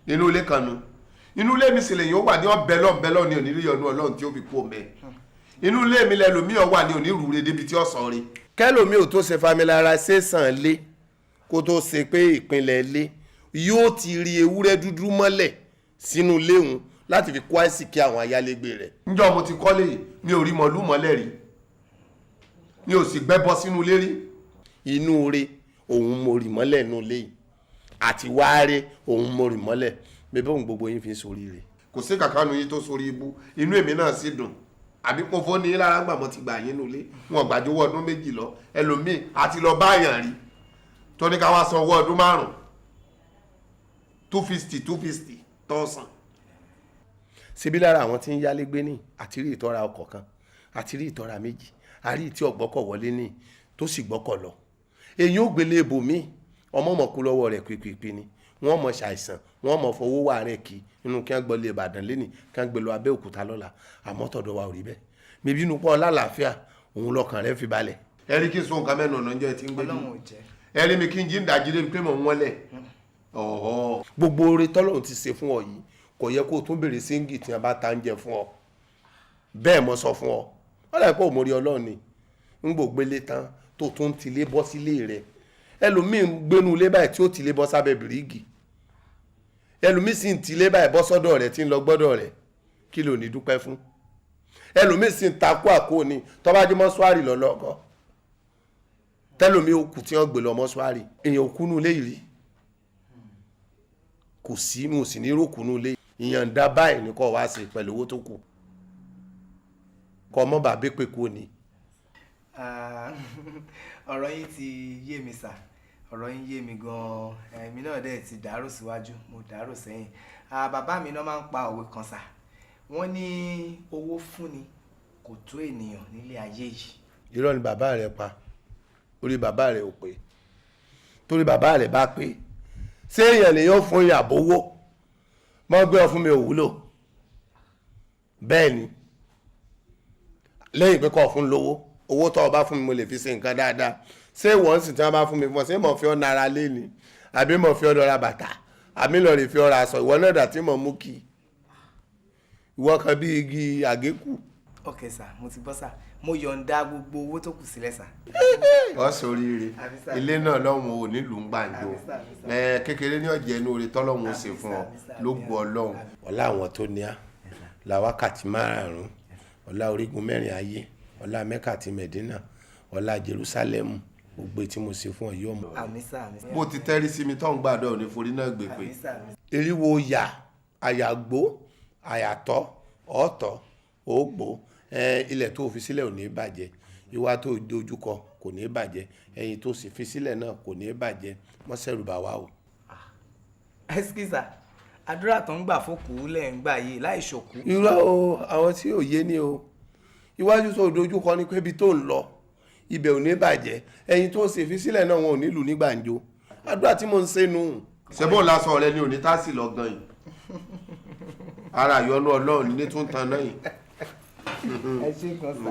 Inú ilé kan nu, inú ilé mi sì lè yóò wà ní ọbẹ̀ lọ́nbẹ̀ lọ́ọ̀ ní òní yọnu Ọlọ́run tí ó fi kú omi. Inú ilé mi lẹ́lòmíì ọ wà ní òní rúre débi tí ó sọ re. Kẹ́lòmíì ò tó ṣe familiarization lé, kó tó ṣe pé ìpínlẹ̀ ilé yóò ti rí ewúrẹ́ dúdú mọ́lẹ̀ sínú ilé òun láti fi kó àìsíkí àwọn ayálégbé rẹ̀. Níjọ́ mo ti kọ́lé yìí, mi ò rí mọ̀lú mọ́lẹ̀ rí, mi ò sì gbẹ́bọ sínú ilé rí. Inú re òun mo rì mọ́lẹ̀ nínú ilé yìí, àti wáre òun mo rì mọ́lẹ̀ bẹ́ẹ̀ òun gbogbo yín fi ń sórí rẹ̀. Kò sí kàkánù yín tó sórí ibú, inú èmi náà sì dùn. Àbí mo fọ́ ní lára gbà mo ti gbà yín nulẹ̀, wọn gbàjọwọ́ ọdún 2 lọ. Ẹlòmíì àti lọ báyàn rí tó ní ká wá san owó ọdún 5, 250 250 tó san. Síbí lára àwọn tí ń yálé gbé ní àti rí ìtọ́ra ọkọ̀ kan, àti rí ìtọ́ra méjì, àrí tí ọ̀gbọ́kọ̀ wọlé ní tó sì gbọ́kọ̀ lọ. Èyí ò gbélé ibòmíì, ọmọ mọ̀ kú lọ́wọ́ rẹ̀ pípípí ni. Wọ́n mọ̀ ṣàìsàn, wọ́n mọ̀ fowó wà rẹ̀ kí inú kí wọ́n gbọ́ lé Ìbàdàn lẹ́nì, kí wọ́n gbé lọ Abẹ́òkúta lọ́la. Àmọ́ tọ̀dọ̀ wa ò rí bẹ́ẹ̀. Bíbí inú pọ̀ lálàáfíà òun lọ́kàn rẹ̀ fi balẹ̀. Ẹ rí kí n so nǹkan mẹ́nu ọ̀nà oúnjẹ tí ń gbé. Ọlọ́run ò jẹ́. Ẹ rí mi kí n jí ń dájí débi pé mò ń wọ́lẹ̀. Gbogbo oore tọ́lọ́run ti ṣe fún ọ yìí, kò yẹ kó o tún béèrè síngì tí wọ́n bá ta ń jẹ fún ọ. Bẹ́ẹ̀ mo sọ fún ọ, wọ́n lè pọ̀ òmòrí Ọlọ́run ni ń gbògbélé tán tó tún ti lé bọ́ sílé rẹ̀. Ẹlòmíì ń gbénu ilé báyìí tí ó ti lé bọ́ sábẹ́ bìríìgì, ẹlòmíì sì ń ti lé báyìí bọ́ sọ́dọ̀ rẹ̀ tí ń lọ gbọ́dọ̀ rẹ̀. Kí ló ní dúpẹ́ fún? Ẹlòmíì sì ń takú àkó ni tọ́ba jẹ́ mọ́ṣúárì lọ́lọ́kọ́ tẹlòmíì ó kù tí wọ́n gbé lọ mọ́ṣúárì. Èèyàn òkú nù ilé yìí rí, kò sí mo sì ní rókù nù ilé. Ìyànda báyìí ni kò wá sí pẹ̀lú owó tó kù kọ́ mọ́ bàbá pé kú ni. Ah, ọ̀rọ̀ yín ti yé mi sà, ọ̀rọ̀ yín yé mi gan-an. Èmi náà dẹ̀ ti dàrò síwájú, mo dàrò sẹ́yìn. Ah, bàbá mi náà máa ń pa òwe kan sà, wọ́n ní owó fúnni kò tó ènìyàn nílé ayé yìí. Irọ́ ni bàbá rẹ pa, orí bàbá rẹ ò pé. Torí bàbá rẹ bá pé, ṣé èèyàn lè yóò fún ìyàbówó mọ́ gbé ọ fún mi ò wúlò? Bẹ́ẹ̀ ni, lẹ́yìn pé kọ́ fún lówó, owó tó o bá fún mi, mo lè fi ṣe nǹkan dáadáa. Ṣé wọ́n sì tí wọ́n bá fún mi fún ọ, ṣé mo fi ọ́ nara lé ni, àbí mo fi ọ́ lọ ra bàtà, àbí lọ rè fi ọ́ ra aṣọ? Ìwọ náà dà tí mo mú kí ìwọ kan bí igi àgékù. Ok sà, mo ti gbọ́ sà, mo yọ̀ǹda gbogbo owó tó kù sílẹ̀ sà. Ọ sóríire. Àmín sà. Ilé náà lọ́hùn ò nílùú ń gbàǹjo. Àmín sà, àmín sà. Ẹ kékeré ní ọ̀jẹ̀ inú oore tọ́lọ́hún ó ṣe fún ọ Àmín sà, ló àmín, gbọ́ Ọlọ́run. Ọlá àwọn tó ní á la wákàtí 5, ọlá orígun mẹ́rin ayé, ọlá Mẹ́kà àti Mẹ̀dínà, ọlá Jerúsálẹ́mù, gbogbo tí mo ṣe fún ọ yóò mọ̀. Àmín sà, àmín sà. Bó ti tẹ́rí sí mi tó ń gbàdọ̀ ní forí náà gbé pé Àmín sà, àmín. Eriwo yà àyàgbó àyàtọ̀ ọ̀tọ̀ ògbó ilẹ̀ tó fi sílẹ̀ ò ní bàjẹ́, ìwà tó dojúkọ kò ní bàjẹ́, ẹ̀yìn tó sì fi sílẹ̀ náà kò ní bàjẹ́. Mọ́sẹ̀rù bà wá o. Excuse, àdúrà tó ń gbà fókùú lẹ̀ ń gbà yìí láì ṣòkú. Irọ́ o, àwọn tí ò yé ni o. Iwájú tó dojúkọ ni pé ibi tó ń lọ ibẹ̀ ò ní bàjẹ́, ẹ̀yìn tó sì fi sílẹ̀ náà wọn ò nílùú ní gbàǹjo. Àdúrà tí mò ń ṣe nù. Ṣẹ́bọ̀n lásán rẹ ni òní tá sì lọ gan yìí, ara ìyọnu Ọlọ́run ní tún tan náà yìí. Ẹ ṣe gan sà.